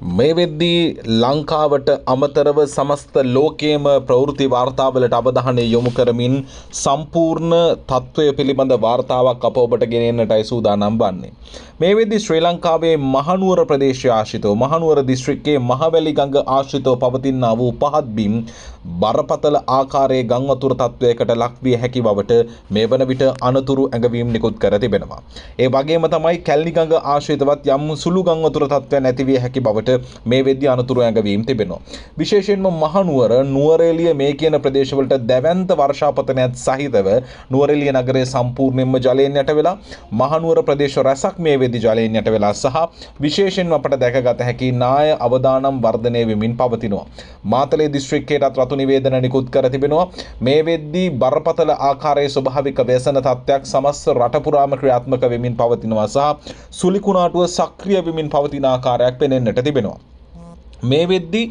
මේ වෙද්දී ලංකාවට අමතරව සමස්ත ලෝකයේම ප්‍රවෘත්ති වාර්තාවලට අවධානය යොමු කරමින් සම්පූර්ණ තත්ත්වය පිළිබඳ වාර්තාවක් අප ඔබට ගෙන එන්නටයි සූදානම් වන්නේ. මේ වෙද්දී ශ්‍රී ලංකාවේ මහනුවර ප්‍රදේශය ආශ්‍රිතව මහනුවර දිස්ත්‍රික්කයේ මහවැලි ගඟ ආශ්‍රිතව පවතිනා වූ පහත් බිම් බරපතල ආකාරයේ ගං වතුර තත්ත්වයකට ලක්විය හැකි බවට මේ වන විට අනතුරු ඇඟවීම් නිකුත් කර තිබෙනවා. ඒ වගේම තමයි කැලණි ගඟ ආශ්‍රිතවත් යම් සුළු ගං වතුර තත්ත්වයන් ඇතිවිය හැකි බවට මේ වෙද්දී අනතුරු ඇඟවීම් තිබෙනවා. විශේෂයෙන්ම මහනුවර, නුවරඑළිය මේ කියන ප්‍රදේශවලට දැවැන්ත වර්ෂාපතනයත් සහිතව නුවරඑළිය නගරය සම්පූර්ණයෙන්ම ජලයෙන් යට වෙලා, මහනුවර ප්‍රදේශ රැසක් මේ වෙද්දී ජලයෙන් යට වෙලා සහ විශේෂයෙන්ම අපට දැකගත හැකි නාය අවදානම් වර්ධනය වෙමින් පවතිනවා. මාතලේ දිස්ත්‍රික්කයටත් රතු නිවේදන නිකුත් කර තිබෙනවා. මේ වෙද්දී බරපතල ආකාරයේ ස්වභාවික ව්‍යසන තත්ත්වයක් සමස්ත රට පුරාම ක්‍රියාත්මක වෙමින් පවතිනවා සහ සුලිකුණාටුව සක්‍රිය වෙමින් පවතින ආකාරයක් පෙනෙන්නට තිබෙනවා. මේ වෙද්දී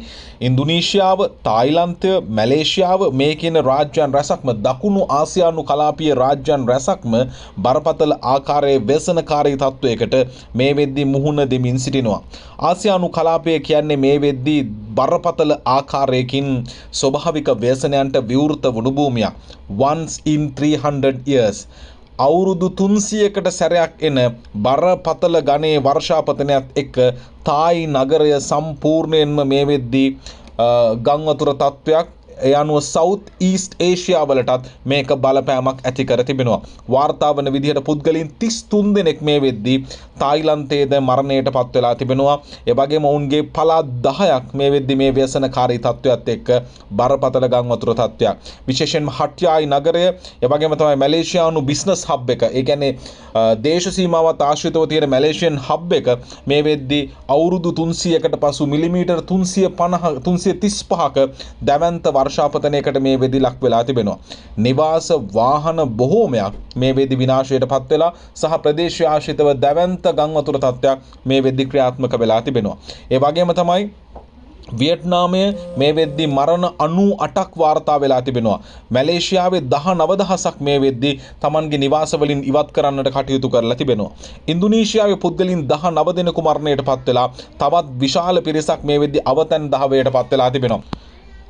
ඉන්දුනීසියාව, තායිලන්තය, මැලේසියාව මේ කියන රාජ්‍යයන් රැසක්ම දකුණු ආසියානු කලාපීය රාජ්‍යයන් රැසක්ම බරපතල ආකාරයේ ව්‍යසනකාරී තත්ත්වයකට මේ වෙද්දී මුහුණ දෙමින් සිටිනවා. ආසියානු කලාපය කියන්නේ මේ වෙද්දී බරපතල ආකාරයකින් ස්වභාවික ව්‍යසනයන්ට විවෘත වුණු භූමියක්. Once in 300 years, අවුරුදු 300කට සැරයක් එන බරපතල ගණයේ වර්ෂාපතනයත් එක්ක තායි නගරය සම්පූර්ණයෙන්ම මේ වෙද්දී ගං වතුර තත්ත්වයක්, ඒ අනුව සවුත් ඊස්ට් ඒෂියා වලටත් මේක බලපෑමක් ඇති කර තිබෙනවා. වාර්තා වන විදිහට පුද්ගලයන් 33 දෙනෙක් මේ වෙද්දී තායිලන්තයේද මරණයට පත් වෙලා තිබෙනවා. ඒ වගේම ඔවුන්ගේ පළාත් 10ක් මේ වෙද්දී මේ ව්‍යසනකාරී තත්ත්වයත් එක්ක බරපතල ගං වතුර තත්ත්වයක්. විශේෂයෙන්ම හට්යායි නගරය, ඒ වගේම තමයි මැලේසියානු බිස්නස් හබ් එක. ඒ කියන්නේ දේශ සීමාවත් ආශ්‍රිතව තියෙන මැලේසියන් හබ් එක මේ වෙද්දී අවුරුදු 300කට පසු මිලිමීටර් 350 335ක දැවැන්ත වර්ෂාපතනයකට මේ වෙදි ලක් වෙලා තිබෙනවා. නිවාස වාහන බොහෝමයක් මේ වෙදි විනාශයට පත් වෙලා සහ ප්‍රදේශය ආශ්‍රිතව දැවැන්ත ගං වතුර තත්ත්වයක් මේ වෙදි ක්‍රියාත්මක වෙලා තිබෙනවා. ඒ වගේම තමයි වියට්නාමය මේ වෙද්දී මරණ 98ක් වාර්තා වෙලා තිබෙනවා. මැලේසියාවේ 19,000ක් මේ වෙද්දී තමන්ගේ නිවාස වලින් ඉවත් කරන්නට කටයුතු කරලා තිබෙනවා. ඉන්දුනීසියාවේ පුද්ගලයන් 19 දෙනෙකු මරණයට පත් වෙලා තවත් විශාල පිරිසක් මේ වෙද්දී අවතැන් දහවයට පත් වෙලා තිබෙනවා.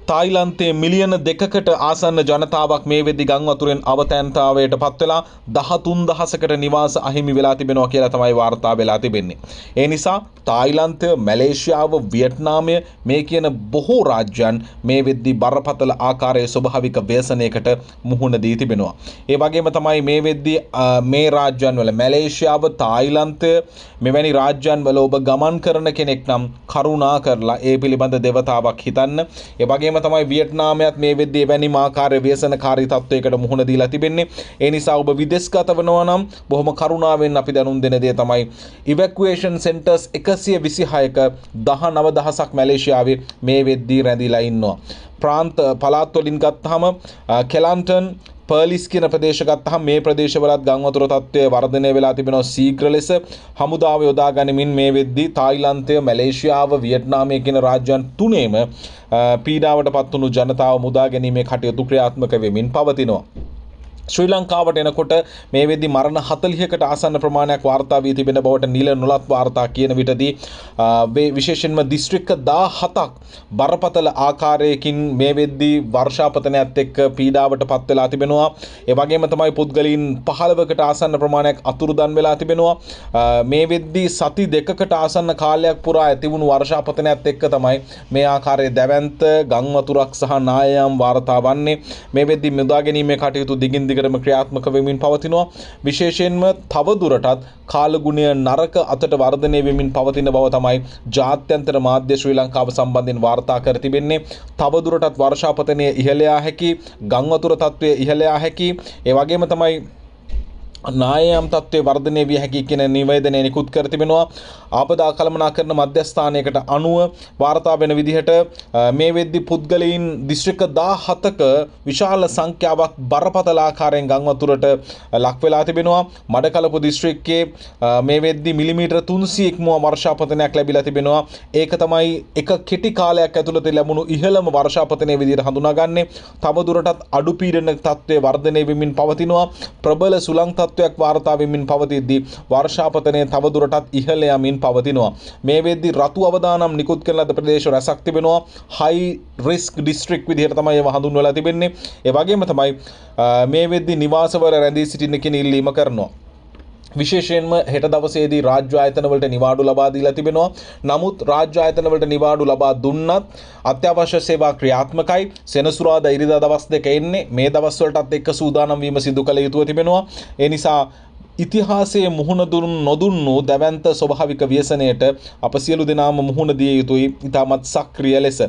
තායිලන්තයේ මිලියන 2කට ආසන්න ජනතාවක් මේ වෙද්දී ගං වතුරෙන් අවතැන්තාවයට පත් වෙලා 13,000කට නිවාස අහිමි වෙලා තිබෙනවා කියලා තමයි වාර්තා වෙලා තිබෙන්නේ. ඒ නිසා තායිලන්තය, මැලේසියාව, වියට්නාමය මේ කියන බොහෝ රාජ්‍යයන් මේ වෙද්දී බරපතල ආකාරයේ ස්වභාවික ව්‍යසනයකට මුහුණ දී තිබෙනවා. ඒ වගේම තමයි මේ වෙද්දී මේ රාජ්‍යයන් වල මැලේසියාව, තායිලන්තය මෙවැනි රාජ්‍යයන් වල ඔබ ගමන් කරන කෙනෙක් නම් කරුණා කරලා ඒ පිළිබඳ දෙවතාවක් හිතන්න. ඒ වගේම තමයි වියට්නාමයත් මේ වෙද්දී එවැනිම ආකාරයේ ව්‍යසනකාරී තත්ත්වයකට මුහුණ දීලා තිබෙන්නේ. ඒ නිසා ඔබ විදේශගත වෙනවා නම් බොහොම කරුණාවෙන් අපි දැනුම් දෙන දේ තමයි ඉවැකුවේෂන් සෙන්ටර්ස් 126ක 19,000ක් මැලේසියාවේ මේ වෙද්දී රැඳිලා ඉන්නවා. ප්‍රාන්ත පළාත් වලින් ගත්තාම කෙලන්ටන්, පර්ලිස් කියන ප්‍රදේශ ගත්තාම මේ ප්‍රදේශවලත් ගං වතුර තත්ත්වය වර්ධනය වෙලා තිබෙනවා ශීඝ්‍ර ලෙස. හමුදාව යොදා ගනිමින් මේ වෙද්දී තායිලන්තය, මැලේසියාව, වියට්නාමය කියන රාජ්‍යයන් තුනේම පීඩාවට පත් වුණු ජනතාව මුදා ගැනීමේ කටයුතු ක්‍රියාත්මක වෙමින් පවතිනවා. ශ්‍රී ලංකාවට එනකොට මේ වෙද්දී මරණ 40කට ආසන්න ප්‍රමාණයක් වාර්තා වී තිබෙන බවට නිල නොලත් වාර්තා කියන විටදී විශේෂයෙන්ම දිස්ත්‍රික්ක 17ක් බරපතල ආකාරයකින් මේ වෙද්දී වර්ෂාපතනයත් එක්ක පීඩාවට පත් වෙලා තිබෙනවා. ඒ වගේම තමයි පුද්ගලයන් 15කට ආසන්න ප්‍රමාණයක් අතුරුදන් වෙලා තිබෙනවා. මේ වෙද්දී සති දෙකකට ආසන්න කාලයක් පුරා ඇති වුණු වර්ෂාපතනයත් එක්ක තමයි මේ ආකාරයේ දැවැන්ත ගං වතුරක් සහ නායයම් වාර්තා වන්නේ. මේ වෙද්දී මුදා ගැනීමේ කටයුතු දිගින් දිගටම ක්‍රියාත්මක වෙමින් පවතිනවා. විශේෂයෙන්ම තව දුරටත් කාලගුණය නරක අතට වර්ධනය වෙමින් පවතින බව තමයි ජාත්‍යන්තර මාධ්‍ය ශ්‍රී ලංකාව සම්බන්ධයෙන් වාර්තා කර තිබෙන්නේ. තව දුරටත් වර්ෂාපතනය ඉහළ යා හැකි, ගං වතුර තත්ත්වය ඉහළ යා හැකි, ඒ වගේම තමයි නායයම් තත්ත්වය වර්ධනය විය හැකි කියන නිවේදනය නිකුත් කර තිබෙනවා. ආපදා කළමනාකරණ මධ්‍යස්ථානයකට අනුව වාර්තා වෙන විදිහට මේ වෙද්දී පුද්ගලයන් දිස්ත්‍රික්ක 17ක විශාල සංඛ්‍යාවක් බරපතල ආකාරයෙන් ගං වතුරට ලක් වෙලා තිබෙනවා. මඩකලපු දිස්ත්‍රික්කයේ මේ වෙද්දී මිලිමීටර 300 ඉක්මවා වර්ෂාපතනයක් ලැබිලා තිබෙනවා. ඒක තමයි එක කෙටි කාලයක් ඇතුළත ලැබුණු ඉහළම වර්ෂාපතනය විදිහට හඳුනාගන්නේ. තව දුරටත් අඩු පීඩන තත්ත්වය වර්ධනය වෙමින් පවතිනවා. ප්‍රබල සුළං තත්ත්වයක් වාර්තා වෙමින් පවතිද්දී වර්ෂාපතනය තවදුරටත් ඉහළ යමින් පවතිනවා. මේ වෙද්දී රතු අවදානම් නිකුත් කරන ලද ප්‍රදේශ රැසක් තිබෙනවා. හයි රිස්ක් ඩිස්ට්‍රික්ට් විදිහට තමයි ඒවා හඳුන්වලා තිබෙන්නේ. ඒ වගේම තමයි මේ වෙද්දී නිවාසවල රැඳී සිටින්න කියන ඉල්ලීම කරනවා. විශේෂයෙන්ම හෙට දවසේදී රාජ්‍ය ආයතන වලට නිවාඩු ලබා දීලා තිබෙනවා. නමුත් රාජ්‍ය ආයතන වලට නිවාඩු ලබා දුන්නත් අත්‍යවශ්‍ය සේවා ක්‍රියාත්මකයි. සෙනසුරාදා, ඉරිදා දවස් දෙක එන්නේ. මේ දවස් වලටත් එක්ක සූදානම් වීම සිදු කළ යුතුව තිබෙනවා. ඒ නිසා ඉතිහාසයේ මුහුණ දුන් නොදුන්නු දැවැන්ත ස්වභාවික ව්‍යසනයට අප සියලු දෙනාම මුහුණ දිය යුතුයි ඉතාමත් සක්‍රිය ලෙස.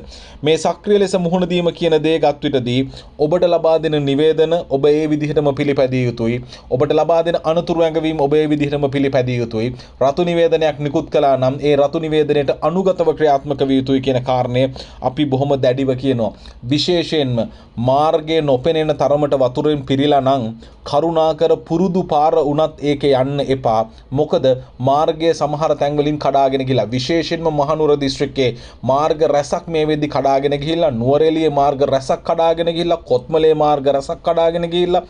මේ සක්‍රිය ලෙස මුහුණ දීම කියන දේ ගත් විටදී ඔබට ලබා දෙන නිවේදන ඔබ ඒ විදිහටම පිළිපැදිය යුතුයි. ඔබට ලබා දෙන අනතුරු ඇඟවීම් ඔබ ඒ විදිහටම පිළිපැදිය යුතුයි. රතු නිවේදනයක් නිකුත් කළා නම් ඒ රතු නිවේදනයට අනුගතව ක්‍රියාත්මක විය යුතුයි කියන කාරණය අපි බොහොම දැඩිව කියනවා. විශේෂයෙන්ම මාර්ගය නොපෙනෙන තරමට වතුරෙන් පිරීලා නම් කරුණාකර පුරුදු පාර වුණත් ඒකේ යන්න එපා. මොකද මාර්ගය සමහර තැන්වලින් කඩාගෙන ගිහිල්ලා, විශේෂයෙන්ම මහනුවර දිස්ත්‍රික්කයේ මාර්ග රැසක් මේ වෙද්දි කඩාගෙන ගිහිල්ලා, නුවරඑළියේ මාර්ග රැසක් කඩාගෙන ගිහිල්ලා, කොත්මලේ මාර්ග රැසක් කඩාගෙන ගිහිල්ලා,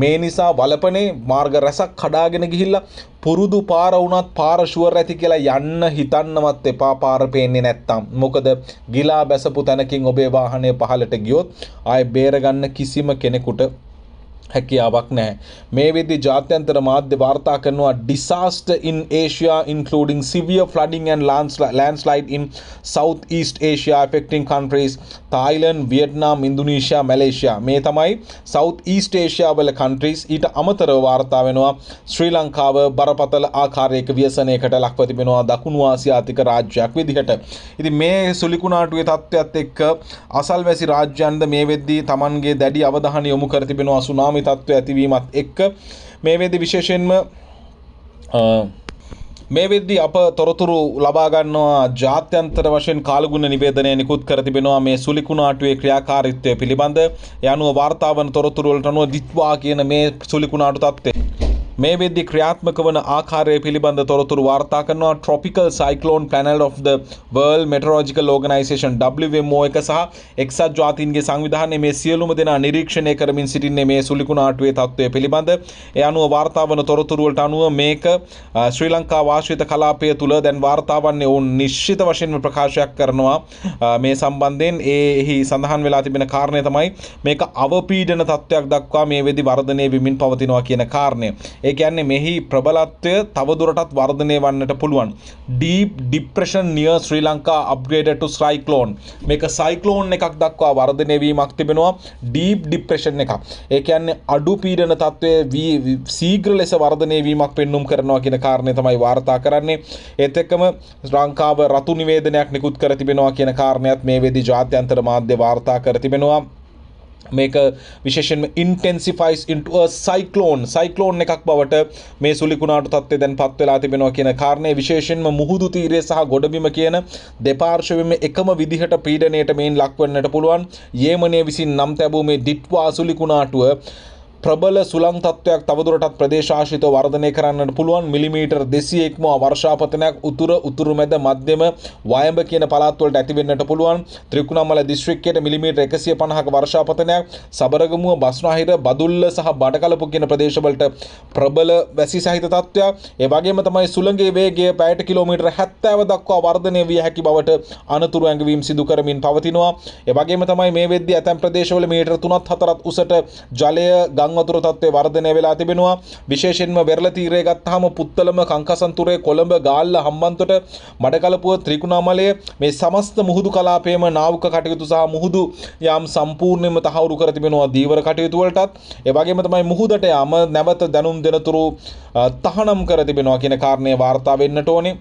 මේ නිසා වලපනේ මාර්ග රැසක් කඩාගෙන ගිහිල්ලා, පුරුදු පාර වුණත් පාර ෂුවර් ඇති කියලා යන්න හිතන්නවත් එපා පාර පේන්නේ නැත්තම්. මොකද ගිලා බැසපු තැනකින් ඔබේ වාහනය පහළට ගියොත් ආයේ බේරගන්න කිසිම කෙනෙකුට හැකියාවක් නැහැ. මේ වෙද්දී ජාත්‍යන්තර මාධ්‍ය වාර්තා කරනවා disaster in Asia, including severe flooding and landslide in Southeast Asia, affecting countries Thailand, Vietnam, Indonesia, Malaysia. මේ තමයි South East Asia වල countries. ඊට අමතරව වාර්තා වෙනවා ශ්‍රී ලංකාව බරපතල ආකාරයක ව්‍යසනයකට ලක්ව තිබෙනවා දකුණු ආසියාතික රාජ්‍යයක් විදිහට. ඉතින් මේ සුලිකුණාටුවේ තත්ත්වයත් එක්ක අසල්වැසි රාජ්‍යයන්ද මේ වෙද්දී තමන්ගේ දැඩි අවධානය යොමු කර තිබෙනවා සුනාමි තත්ත්වය ඇතිවීමත් එක්ක. මේ වෙද්දී විශේෂයෙන්ම මේ වෙද්දී අප තොරතුරු ලබා ගන්නවා ජාත්‍යන්තර වශයෙන් කාලගුණ නිවේදනය නිකුත් කර තිබෙනවා මේ සුලිකුණාටුවේ ක්‍රියාකාරීත්වය පිළිබඳ. ඒ අනුව වාර්තා වන තොරතුරු වලට අනුව දිත්වා කියන මේ සුලිකුණාටු තත්ත්වය මේ වෙද්දී ක්‍රියාත්මක වන ආකාරය පිළිබඳ තොරතුරු වාර්තා කරනවා. Tropical Cyclone Panel of the World Meteorological Organization, WMO එක සහ එක්සත් ජාතීන්ගේ සංවිධානය මේ සියලුම දෙනා නිරීක්ෂණය කරමින් සිටින්නේ මේ සුලිකුණාටුවේ තත්ත්වය පිළිබඳ. ඒ අනුව වාර්තා වන තොරතුරු වලට අනුව මේක ශ්‍රී ලංකා වාශ්‍රිත කලාපය තුල දැන් වාර්තා වන්නේ ඔවුන් නිශ්චිත වශයෙන්ම ප්‍රකාශයක් කරනවා මේ සම්බන්ධයෙන්. එහි සඳහන් වෙලා තිබෙන කාරණය තමයි මේක අවපීඩන තත්ත්වයක් දක්වා මේ වෙදි වර්ධනය වෙමින් පවතිනවා කියන කාරණය. ඒ කියන්නේ මෙහි ප්‍රබලත්වය තවදුරටත් වර්ධනය වන්නට පුළුවන්. Deep depression near Sri Lanka upgraded to cyclone. මේක සයික්ලෝන් එකක් දක්වා වර්ධනය වීමක් තිබෙනවා. ඩීප් ඩිප්‍රෙෂන් එකක්. ඒ කියන්නේ අඩු පීඩන තත්ත්වය ශීඝ්‍ර ලෙස වර්ධනය වීමක් පෙන්නුම් කරනවා කියන කාරණය තමයි වාර්තා කරන්නේ. ඒත් එක්කම ලංකාව රතු නිවේදනයක් නිකුත් කර තිබෙනවා කියන කාරණයත් මේ වෙදි ජාත්‍යන්තර මාධ්‍ය වාර්තා කර තිබෙනවා. මේක විශේෂයෙන්ම intensifies into a cyclone, cyclone එකක් බවට මේ සුලිකුණාටු තත්ත්වය දැන් පත් වෙලා තිබෙනවා කියන කාරණය. විශේෂයෙන්ම මුහුදු තීරය සහ ගොඩබිම කියන දෙපාර්ශ්වයෙන්ම එකම විදිහට පීඩනයට මේන් ලක්වන්නට පුළුවන්. යේමනය විසින් නම් තැබූ මේ ඩිට්වා සුලිකුණාටුව ප්‍රබල සුළං තත්ත්වයක් තවදුරටත් ප්‍රදේශාශ්‍රිතව වර්ධනය කරන්නට පුළුවන්. මිලිමීටර් 200 ඉක්මවා වර්ෂාපතනයක් උතුර, උතුරු මැද, මධ්‍යම, වයඹ කියන පළාත් වලට ඇති වෙන්නට පුළුවන්. ත්‍රිකුණාමල දිස්ත්‍රික්කයට මිලිමීටර් 150ක වර්ෂාපතනයක්, සබරගමුව, බස්නාහිර, බදුල්ල සහ බඩකලපු කියන ප්‍රදේශවලට ප්‍රබල වැසි සහිත තත්ත්වයක්. ඒ වගේම තමයි සුළඟේ වේගය පැයට කිලෝමීටර් 70 දක්වා වර්ධනය විය හැකි බවට අනතුරු ඇඟවීම් සිදු කරමින් පවතිනවා. ඒ වගේම තමයි මේ වෙද්දී ඇතැම් ප්‍රදේශවල මීටර් 3ත් 4ත් උසට ජලය ගං වතුර තත්ත්වය වර්ධනය වෙලා තිබෙනවා. විශේෂයෙන්ම වෙරළ තීරය ගත්තාම පුත්තලම, කංකසන්තුරේ, කොළඹ, ගාල්ල, හම්බන්තොට, මඩකලපුව, ත්‍රිකුණාමලය මේ සමස්ත මුහුදු කලාපයේම නාවික කටයුතු සහ මුහුදු යාම් සම්පූර්ණයෙන්ම තහවුරු කර තිබෙනවා දීවර කටයුතු වලටත්. ඒ වගේම තමයි මුහුදට යාම නැවත දැනුම් දෙනතුරු තහනම් කර තිබෙනවා කියන කාරණය වාර්තා වෙන්නට ඕනේ.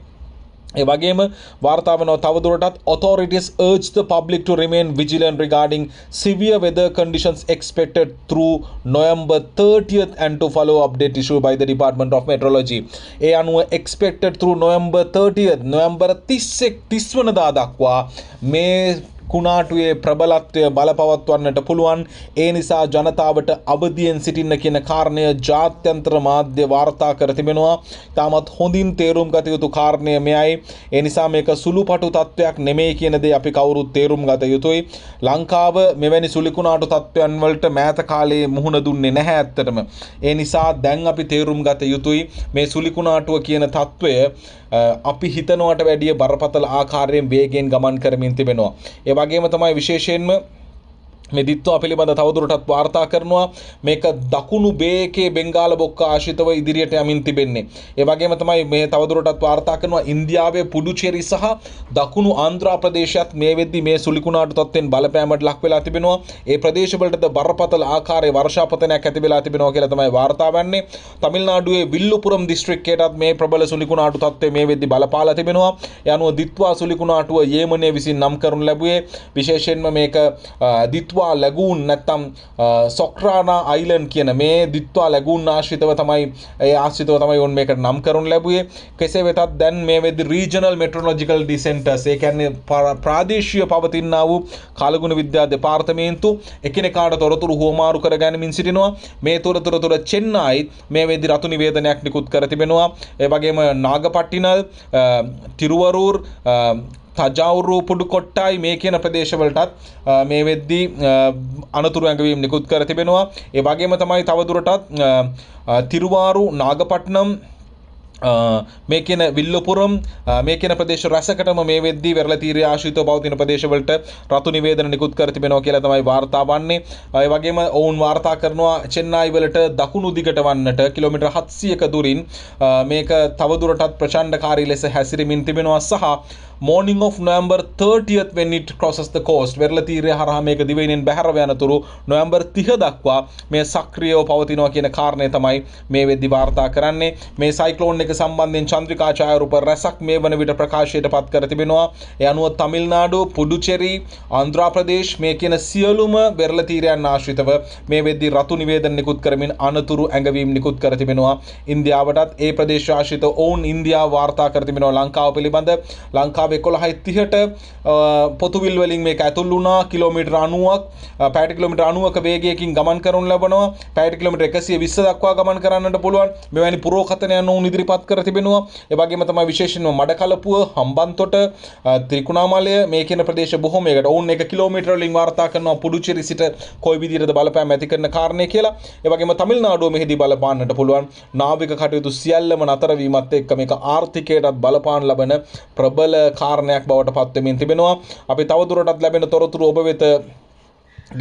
ඒ වගේම වාර්තා වෙනවා තවදුරටත් authorities urge the public to remain vigilant regarding severe weather conditions expected through November 30th and to follow update issued by the Department of Meteorology. ඒ අනුව expected through November 30th, November 31 30 වනදා දක්වා මේ කුණාටුවේ ප්‍රබලත්වය බලපවත්වන්නට පුළුවන්. ඒ නිසා ජනතාවට අවදියෙන් සිටින්න කියන කාරණය ජාත්‍යන්තර මාධ්‍ය වාර්තා කර තිබෙනවා. ඉතාමත් හොඳින් තේරුම් ගත යුතු කාරණය මෙයයි. ඒ නිසා මේක සුළුපටු තත්ත්වයක් නෙමෙයි කියන දේ අපි කවුරුත් තේරුම් ගත යුතුයි. ලංකාව මෙවැනි සුළි කුණාටු තත්ත්වයන් වලට මෑත කාලයේ මුහුණ දුන්නේ නැහැ ඇත්තටම. ඒ නිසා දැන් අපි තේරුම් ගත යුතුයි මේ සුළි කුණාටුව කියන තත්ත්වය අපි හිතනවට වැඩිය බරපතල ආකාරයෙන් වේගයෙන් ගමන් කරමින් තිබෙනවා. ඒ වගේම තමයි විශේෂයෙන්ම මේ දිත්වා පිළිබඳ තවදුරටත් වාර්තා කරනවා. මේක දකුණු බේ එකේ බෙන්ගාල බොක්ක ආශ්‍රිතව ඉදිරියට යමින් තිබෙන්නේ. ඒ වගේම තමයි මේ තවදුරටත් වාර්තා කරනවා ඉන්දියාවේ පුඩුචේරි සහ දකුණු ආන්ධ්‍රා ප්‍රදේශයත් මේ වෙද්දි මේ සුලිකුණාටු තත්ත්වයෙන් බලපෑමට ලක් වෙලා තිබෙනවා. ඒ ප්‍රදේශවලටද බරපතල ආකාරයේ වර්ෂාපතනයක් ඇති වෙලා තිබෙනවා කියලා තමයි වාර්තා වන්නේ. තමිල්නාඩුවේ විල්ලුපුරම් දිස්ත්‍රික්කයටත් මේ ප්‍රබල සුලිකුණාටු තත්ත්වය මේ වෙද්දි බලපාලා තිබෙනවා. ඒ අනුව දිත්වා සුලිකුණාටුව යේමනය විසින් නම් කරනු ලැබුවේ. විශේෂයෙන්ම මේක දිත්වා ලැගූන් නැත්තම් සොක්රානා අයිලන්ඩ් කියන මේ දිත්වා ලැගූන් ආශ්‍රිතව තමයි ඒ ආශ්‍රිතව තමයි ඔවුන් මේකට නම් කරනු ලැබුවේ. කෙසේ වෙතත් දැන් මේ වෙද්දි රීජනල් මෙට්‍රොලොජිකල් ඩිසෙන්ටර්ස්, ඒ කියන්නේ ප්‍රාදේශීය පවතිනා වූ කාලගුණ විද්‍යා දෙපාර්තමේන්තු එකිනෙකාට තොරතුරු හුවමාරු කර ගනිමින් සිටිනවා. මේ තොරතුරු තුළ චෙන්නයි මේ වෙද්දි රතු නිවේදනයක් නිකුත් කර තිබෙනවා. ඒ වගේම නාගපට්ටිනල්, තිරුවරූර්, තජාවුරු, පුඩුකොට්ටයි මේ කියන ප්‍රදේශවලටත් මේ වෙද්දී අනතුරු ඇඟවීම් නිකුත් කර තිබෙනවා. ඒ වගේම තමයි තවදුරටත් තිරුවාරු, නාගපට්නම් මේ කියන විල්ලුපුරම් මේ කියන ප්‍රදේශ රැසකටම මේ වෙද්දී වෙරළ තීරය ආශ්‍රිතව පවතින ප්‍රදේශවලට රතු නිවේදන නිකුත් කර තිබෙනවා කියලා තමයි වාර්තා වන්නේ. ඒ වගේම ඔවුන් වාර්තා කරනවා චෙන්නයි වලට දකුණු දිගට වන්නට කිලෝමීටර් 700ක දුරින් මේක තවදුරටත් ප්‍රචණ්ඩකාරී ලෙස හැසිරෙමින් තිබෙනවා සහ morning of November 30th when it crosses the coast, වෙරළ තීරය හරහා මේක දිවයිනෙන් බැහැරව යනතුරු නොවැම්බර් 30 දක්වා මේ සක්‍රියව පවතිනවා කියන කාරණය තමයි මේ වෙද්දි වාර්තා කරන්නේ. මේ සයික්ලෝන් එක සම්බන්ධයෙන් චන්ද්‍රිකා ඡායාරූප රැසක් මේ වන විට ප්‍රකාශයට පත් කර තිබෙනවා. ඒ අනුව තමිල්නාඩු, පුඩුචේරි, ආන්ධ්‍රා ප්‍රදේශ මේ කියන සියලුම වෙරළ තීරයන් ආශ්‍රිතව මේ වෙද්දි රතු නිවේදන නිකුත් කරමින් අනතුරු ඇඟවීම් නිකුත් කර තිබෙනවා. ඉන්දියාවටත් ඒ ප්‍රදේශ ආශ්‍රිත ඔවුන් ඉන්දියාව වාර්තා කර තිබෙනවා ලංකාව පිළිබඳ. ලංකාවේ 11:30ට පොතුවිල් වලින් මේක ඇතුල් වුණා. කිලෝමීටර් 90ක්, පැයට කිලෝමීටර් 90ක වේගයකින් ගමන් කරනු ලබනවා. පැයට කිලෝමීටර් 120 දක්වා ගමන් කරන්නට පුළුවන්. මෙවැනි පුරෝකථනයන් ඔවුන් ඉදිරිපත් කර තිබෙනවා. ඒ වගේම තමයි විශේෂයෙන්ම මඩකලපුව, හම්බන්තොට, ත්‍රිකුණාමලය මේ කියන ප්‍රදේශ බොහොමයකට ඔවුන් එක කිලෝමීටර වලින් වාර්තා කරනවා පුඩුචේරි සිට කොයි විදිහටද බලපෑම් ඇති කරන කාරණේ කියලා. ඒ වගේම තමිල්නාඩුව මෙහිදී බලපාන්නට පුළුවන්. නාවික කටයුතු සියල්ලම නතර වීමත් එක්ක මේක ආර්ථිකයටත් බලපාන ලබන ප්‍රබල කාරණයක් බවට පත්වෙමින් තිබෙනවා. අපි තවදුරටත් ලැබෙන තොරතුරු ඔබ වෙත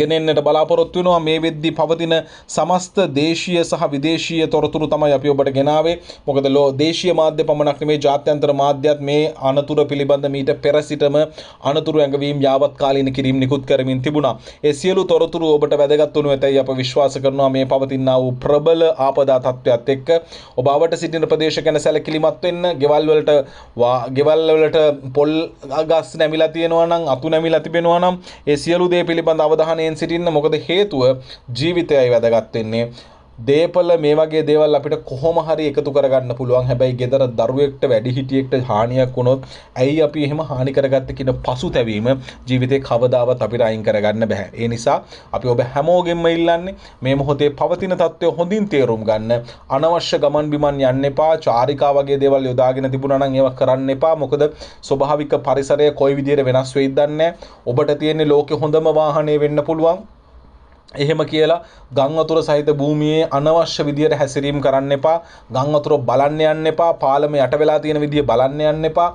ගෙනෙන්නට බලාපොරොත්තු වෙනවා. මේ වෙද්දි පවතින සමස්ත දේශීය සහ විදේශීය තොරතුරු තමයි අපි ඔබට ගෙනාවේ. මොකද දේශීය මාධ්‍ය පමණක් නෙමෙයි, ජාත්‍යන්තර මාධ්‍යත් මේ අනතුර පිළිබඳ මීට පෙර සිටම අනතුරු ඇඟවීම් යාවත්කාලීන කිරීම් නිකුත් කරමින් තිබුණා. ඒ සියලු තොරතුරු ඔබට වැදගත් වනු ඇතැයි අප විශ්වාස කරනවා. මේ පවතිනා වූ ප්‍රබල ආපදා තත්ත්වයක් එක්ක ඔබ අවට සිටින ප්‍රදේශ ගැන සැලකිලිමත් වෙන්න. ගෙවල් වලට පොල් ගස් නැමිලා තියෙනවා නම්, අතු නැමිලා තිබෙනවා නම් ඒ සියලු දේ පිළිබඳ අවධානය සිටින්න. මොකද හේතුව ජීවිතයයි වැදගත් වෙන්නේ. දේපල මේ වගේ දේවල් අපිට කොහොම හරි එකතු කරගන්න පුළුවන්. හැබැයි ගෙදර දරුවෙක්ට, වැඩිහිටියෙක්ට හානියක් වුණොත් ඇයි අපි එහෙම හානි කරගත්තේ කියන පසුතැවීම ජීවිතේ කවදාවත් අපිට අයින් කරගන්න බෑ. ඒ නිසා අපි ඔබ හැමෝගෙන්ම ඉල්ලන්නේ මේ මොහොතේ පවතින තත්ත්වය හොඳින් තේරුම් ගන්න. අනවශ්‍ය ගමන් බිමන් යන්න එපා. චාරිකා වගේ දේවල් යොදාගෙන තිබුණා නම් ඒවා කරන්න එපා. මොකද ස්වභාවික පරිසරය කොයි විදියට වෙනස් වෙයිද දන්නේ නැහැ. ඔබට තියෙන්නේ ලෝකේ හොඳම වාහනේ වෙන්න පුළුවන්. එහෙම කියලා ගම් වතුර සහිත භූමියේ අනවශ්‍ය විදියට හැසිරීම කරන්න එපා. ගම් වතුර බලන්න යන්න එපා. පාලම යට වෙලා තියෙන විදිය බලන්න යන්න එපා.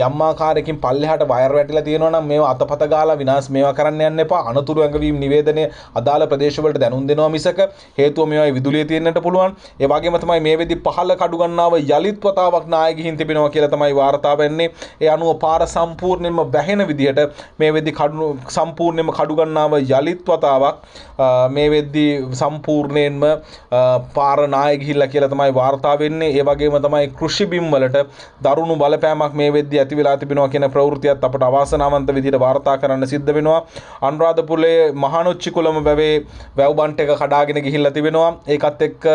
යම් ආකාරයකින් පල්ලෙහාට වයර් වැටිලා තියෙනවා නම් මේවා අතපත ගාලා විනාශ මේවා කරන්න යන්න එපා. අනතුරු ඇඟවීම් නිවේදනය අදාළ ප්‍රදේශවලට දැනුම් දෙනවා මිසක හේතුව මේවායි විදුලිය තියෙන්නට පුළුවන්. ඒ වගේම තමයි මේ වෙද්දි පහළ කඩු ගන්නාව යලිත් වතාවක් නාය ගිහින් තිබෙනවා කියලා තමයි වාර්තා වෙන්නේ. ඒ අනුව පාර සම්පූර්ණයෙන්ම වැහෙන විදියට මේ වෙද්දි කඩු සම්පූර්ණයෙන්ම කඩු ගන්නාව යලිත් වතාවක් මේ වෙද්දී සම්පූර්ණයෙන්ම පාර නාය ගිහිල්ලා කියලා තමයි වාර්තා වෙන්නේ. ඒ වගේම තමයි කෘෂි බිම් වලට දරුණු බලපෑමක් මේ වෙද්දී ඇති වෙලා තිබෙනවා කියන ප්‍රවෘත්තියත් අපට අවාසනාවන්ත විදිහට වාර්තා කරන්න සිද්ධ වෙනවා. අනුරාධපුරයේ මහනුච්චි කුලම වැවේ වැව් බන්ට් එක කඩාගෙන ගිහිල්ලා තිබෙනවා. ඒකත් එක්ක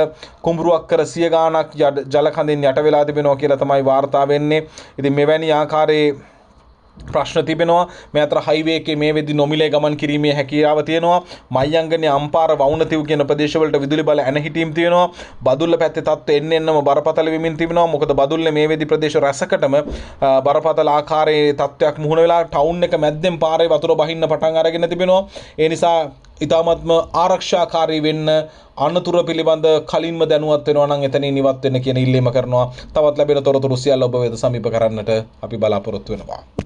කුඹුරුවක් කර සිය ගාණක් ජල කඳෙන් යට වෙලා තිබෙනවා කියලා තමයි වාර්තා වෙන්නේ. ඉතින් මෙවැනි ආකාරයේ ප්‍රශ්න තිබෙනවා. මේ අතර හයිවේ එකේ මේ වෙද්දි නොමිලේ ගමන් කිරීමේ හැකියාව තියෙනවා. මහියංගනේ, අම්පාර, වවුනතිව් කියන ප්‍රදේශවලට විදුලි බල ඇන හිටීම් තියෙනවා. බදුල්ල පැත්තේ තත්ත්වය එන්න එන්නම බරපතල වෙමින් තිබෙනවා. මොකද බදුල්ලේ මේ වෙද්දි ප්‍රදේශ රැසකටම බරපතල ආකාරයේ තත්ත්වයක් මුහුණ වෙලා ටවුන් එක මැද්දෙන් පාරේ වතුර බහින්න පටන් අරගෙන තිබෙනවා. ඒ නිසා ඉතාමත්ම ආරක්ෂාකාරී වෙන්න, අනතුර පිළිබඳ කලින්ම දැනුවත් වෙනවා නම් එතනින් ඉවත් වෙන්න කියන ඉල්ලීම කරනවා. තවත් ලැබෙන තොරතුරු සියල්ල ඔබ වෙත සමීප කරන්නට අපි බලාපොරොත්තු වෙනවා.